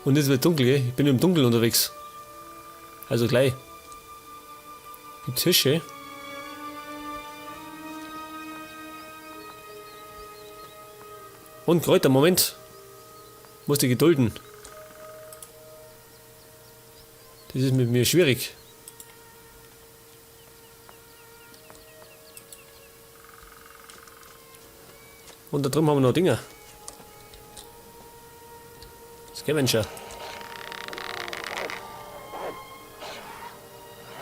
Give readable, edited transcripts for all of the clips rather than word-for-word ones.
Und es wird dunkel, gell? Ich bin im Dunkeln unterwegs. Also gleich. Gibt's Hirsche? Und Kräuter, Moment. Muss die gedulden. Das ist mit mir schwierig. Und da drüben haben wir noch Dinger. Scavenger.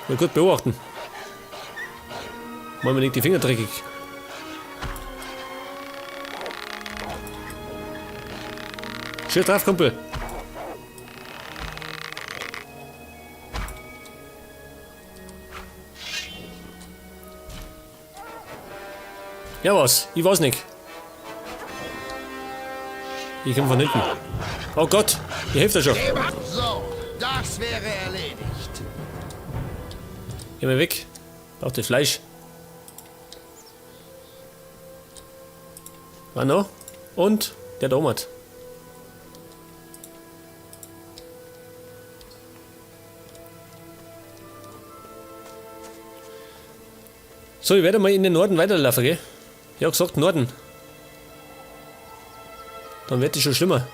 Mal gut beobachten. Machen wir nicht die Finger dreckig. Schön drauf, Kumpel. Ja was? Ich weiß nicht. Ich komme von hinten. Oh Gott, die hilft ja schon. So, das wäre erledigt. Geh mal weg. Braucht ihr Fleisch. War noch? Und der da oben hat. So, ich werde mal in den Norden weiterlaufen, gell? Ich hab gesagt Norden. Dann wird es schon schlimmer.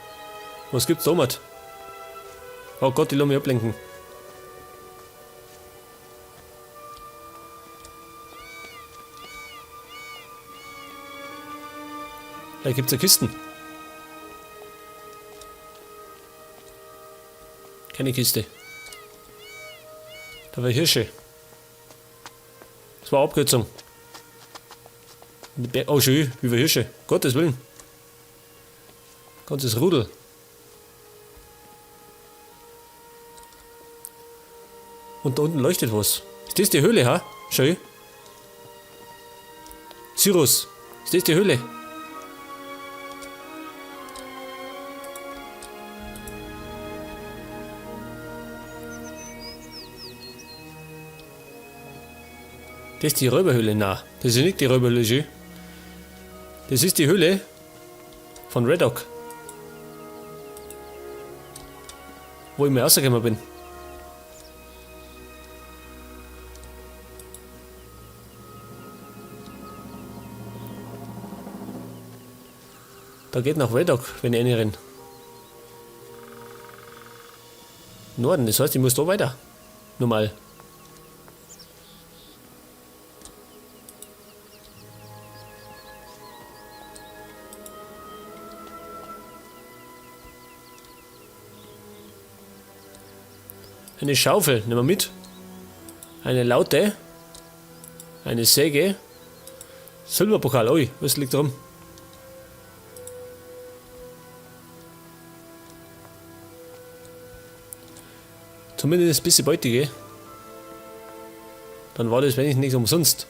Was gibt's da oben? Oh Gott, ich lass mich ablenken. Da gibt's ja Kisten. Keine Kiste. Da war Hirsche. Das war Abkürzung. Oh, schön, wie viele Hirsche. Gottes Willen. Ganzes Rudel. Und da unten leuchtet was. Ist das die Höhle, ha? Schön. Cyrus, ist das die Höhle? Das ist die Räuberhöhle. Na, das ist nicht die Räuberhöhle, schön. Das ist die Höhle von Reddock. Wo ich mal rausgekommen bin. Da geht nach Reddock, wenn ich renne. Norden, das heißt, ich muss da weiter. Normal. Eine Schaufel, nehmen wir mit. Eine Laute. Eine Säge. Silberpokal, ui, was liegt drum? Zumindest ein bisschen Beute, gell? Dann war das wenigstens nicht umsonst.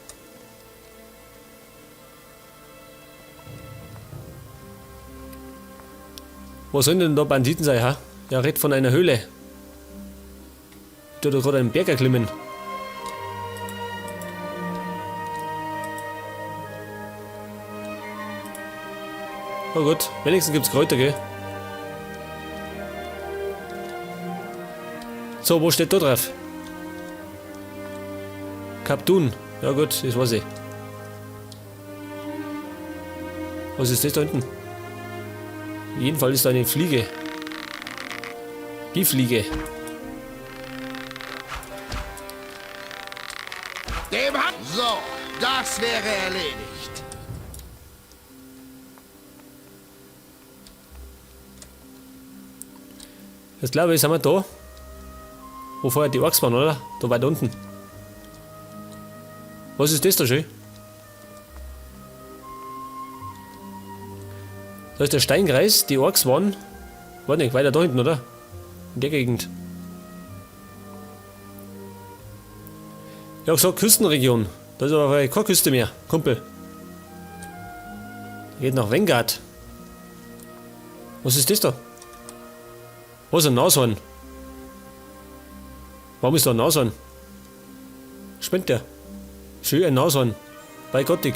Wo sollen denn da Banditen sein, ha? Ja, red von einer Höhle. Ich tu da gerade einen Berg erklimmen. Oh gut, wenigstens gibt's Kräuter, gell? So, wo steht da drauf? Kaptun. Ja gut, das weiß ich. Was ist das da hinten? In jedem Fall ist da eine Fliege. Die Fliege. Dem hat. So, das wäre erledigt. Jetzt glaube ich, sind wir da. Wo vorher die Orks waren, oder? Da weit unten. Was ist das da schön? Da ist der Steinkreis, die Orks waren. Warte nicht, weiter da hinten, oder? In der Gegend. Ich hab gesagt, Küstenregion. Da ist aber keine Küste mehr, Kumpel. Geht nach Vengard. Was ist das da? Was ist ein Nashorn? Warum ist da ein Nashorn? Spinnt der? Schön ein Nashorn. Bei Gottig.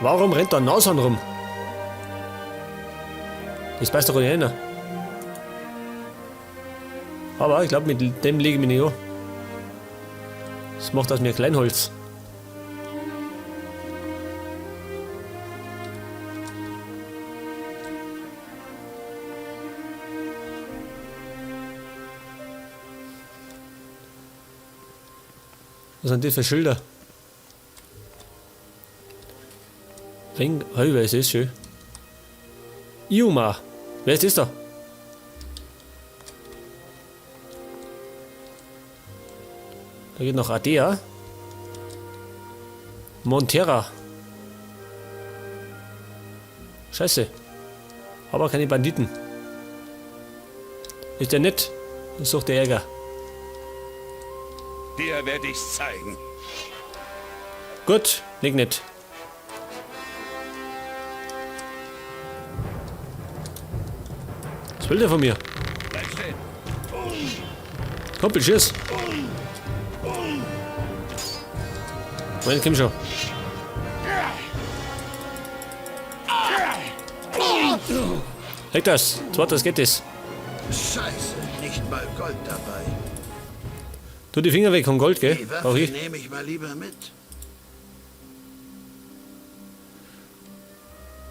Warum rennt da ein Nashorn rum? Das passt doch nicht rein. Aber ich glaube, mit dem lege ich mich nicht an. Das macht aus mir Kleinholz. Was sind das für Schilder? Ring, hey, wer ist das schön? Iuma. Wer ist das da? Da geht noch Adea. Montera. Scheiße. Aber keine Banditen. Ist der nett? Das sucht der Ärger. Dir werde ich's zeigen. Gut, leg nicht. Was will der von mir? Bleib stehen. Kumpel, tschüss. Moment, komm schon. Leg das. Zweites geht das. Scheiße, nicht mal Gold dabei. Tu die Finger weg vom Gold, gell? Die Brauch Waffe ich. nehme ich mal lieber mit.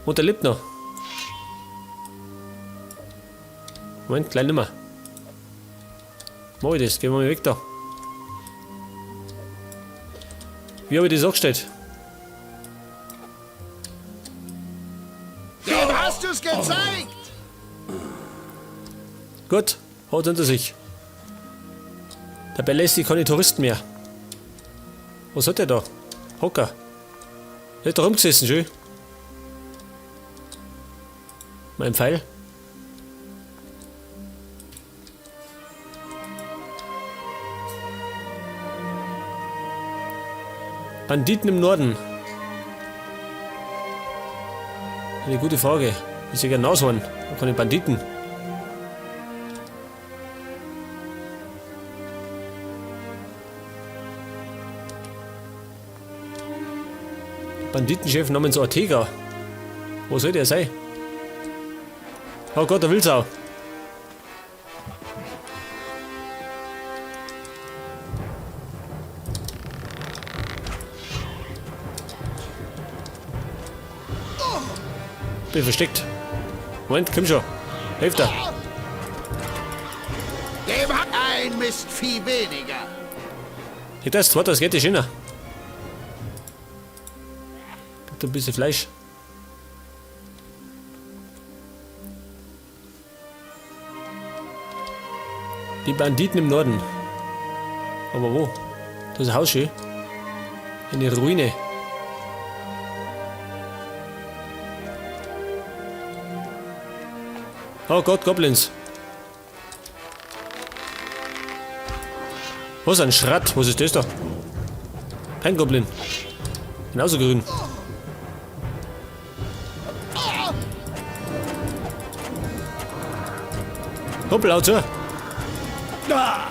Und der lebt noch. Moment, gleich nimmer. Mach ich das? Gehen wir mal weg da. Wie habe ich das angestellt? Dem hast du's gezeigt! Gut, haut hinter sich. Dabei lässt sich keine Touristen mehr. Was hat der da? Hocker. Der hat da rumgesessen, schön. Mein Pfeil. Banditen im Norden. Eine gute Frage. Ich sehe ein Nashorn und keine Banditen. Banditenchef namens Ortega. Wo soll der sein? Oh Gott, der Wildsau. Bin versteckt. Moment, komm schon. Hilf da. Dem hat ein Mistvieh weniger. Ja, das zweite, das geht ja schöner. Gibt ein bisschen Fleisch. Die Banditen im Norden. Aber wo? Das ist ein Haus schön. Eine Ruine. Oh Gott, Goblins. Was ein Schratt? Was ist das da? Kein Goblin. Genauso grün. Kumpel, hau zu. Ah!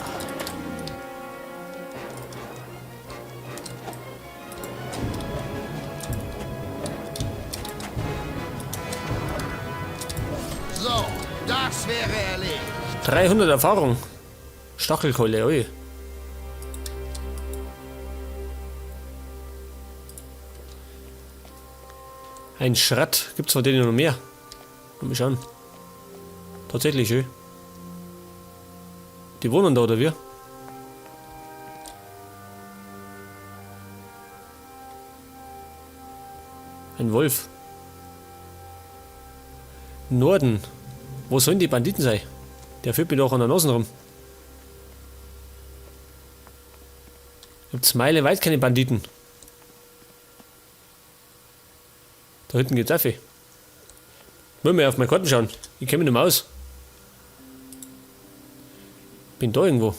So, das wäre erledigt. 300 Erfahrung. Stachelkeule, ui. Ein Schratt. Gibt's von denen noch mehr? Mal schauen. Tatsächlich, schön. Die wohnen da, oder wie? Ein Wolf. Norden. Wo sollen die Banditen sein? Der führt mich doch an der Nase rum. Gibt's meilenweit keine Banditen. Da hinten geht's auf. Wollen wir auf meine Karten schauen? Ich kenn mich nicht mehr aus. Bin da irgendwo.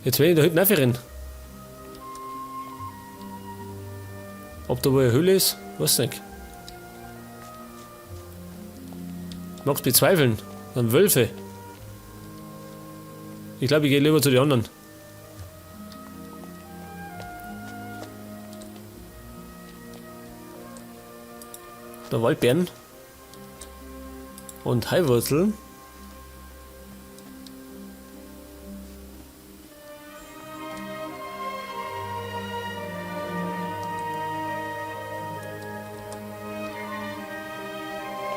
Jetzt werde ich da hinten aufrennen. Ob da wohl eine Höhle ist, weiß nicht. Mag's bezweifeln. Dann Wölfe. Ich glaube, ich gehe lieber zu den anderen. Da Waldbeeren. Und Heilwurzeln.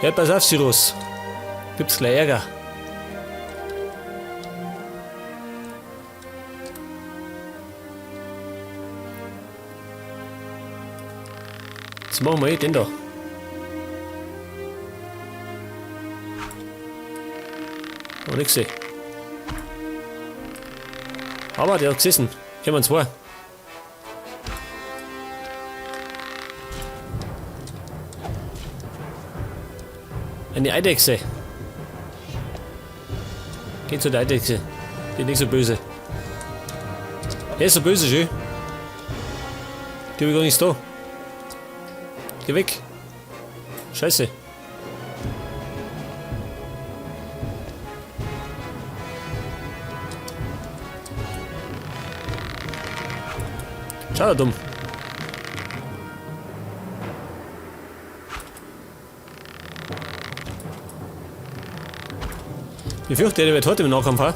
Ja, pass auf, Cyrus. Gibt's gleich Ärger. Jetzt machen wir eh den da. Noch nix gesehen. Aber der hat gesessen. Kommen zwei. Eine Eidechse. Geht zu der Eidechse. Die ist nicht so böse. Er ist so böse, schön. Die hab ich gar nicht da. Geh weg. Scheiße. Schade dumm. Ich fürchte, der wird heute im Nahkampf, ha?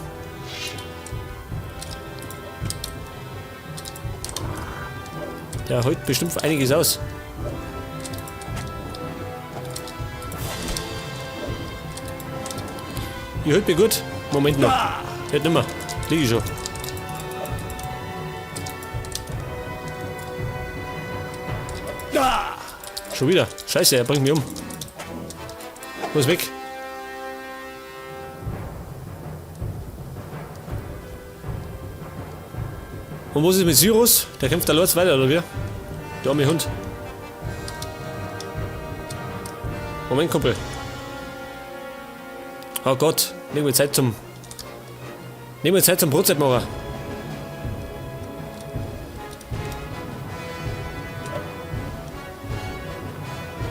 Der holt bestimmt einiges aus. Ich halt mich gut. Moment noch. Halt nimmer. Lieg ich schon. Schon wieder. Scheiße, er bringt mich um. Muss weg. Und was ist mit Cyrus? Der kämpft da los weiter, oder wie? Der arme Hund. Moment, Kumpel. Oh Gott, nehmen wir Zeit zum... Nehmen wir Zeit zum Brotzeitmacher.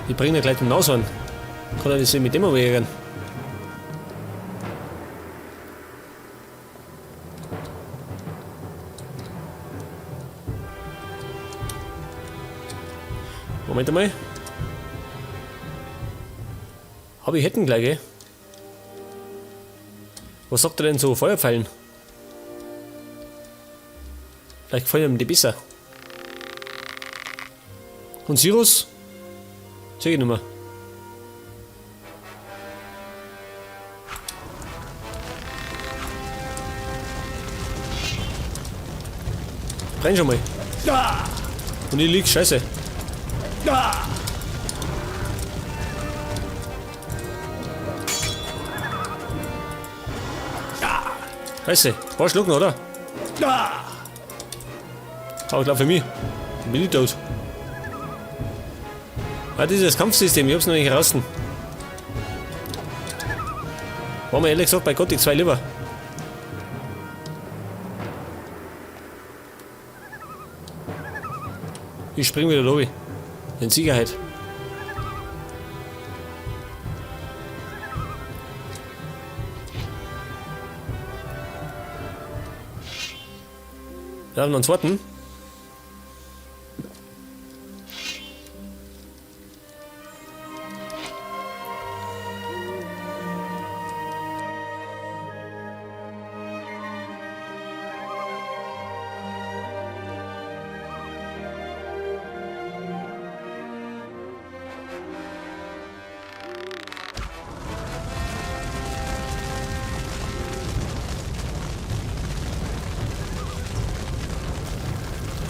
Ich bringe ihn gleich zum Nashorn. Kann er das mit dem ärgern? Moment einmal. Aber ich hätte ihn gleich, gell? Was sagt er denn zu Feuerpfeilen? Vielleicht gefallen ihm die besser. Und Cyrus? Seh ich nicht mehr. Brenn schon mal. Und ich lieg, scheiße. Scheiße, paar Schlucken, oder? Aber ich glaube für mich. Ich bin nicht tot. Ah, dieses Kampfsystem, ich hab's noch nicht raus. War mir ehrlich gesagt bei Gott die zwei lieber. Ich spring wieder da. In Sicherheit. Wir haben noch einen zweiten.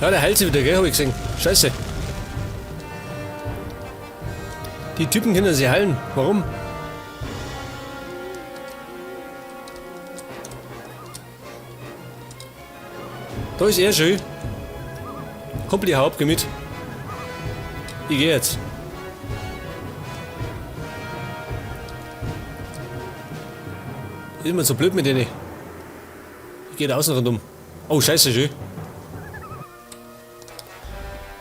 Ja, der heilt sich wieder, gell, hab ich gesehen. Scheiße. Die Typen können sich heilen. Warum? Da ist er schön. Kumpel, hau ab, geh mit. Ich geh jetzt. Ist immer so blöd mit denen. Ich geh da außen rundum. Oh, scheiße, schön.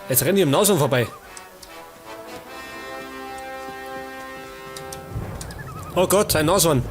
Jetzt rennen die am Nashorn vorbei. Oh Gott, ein Nashorn.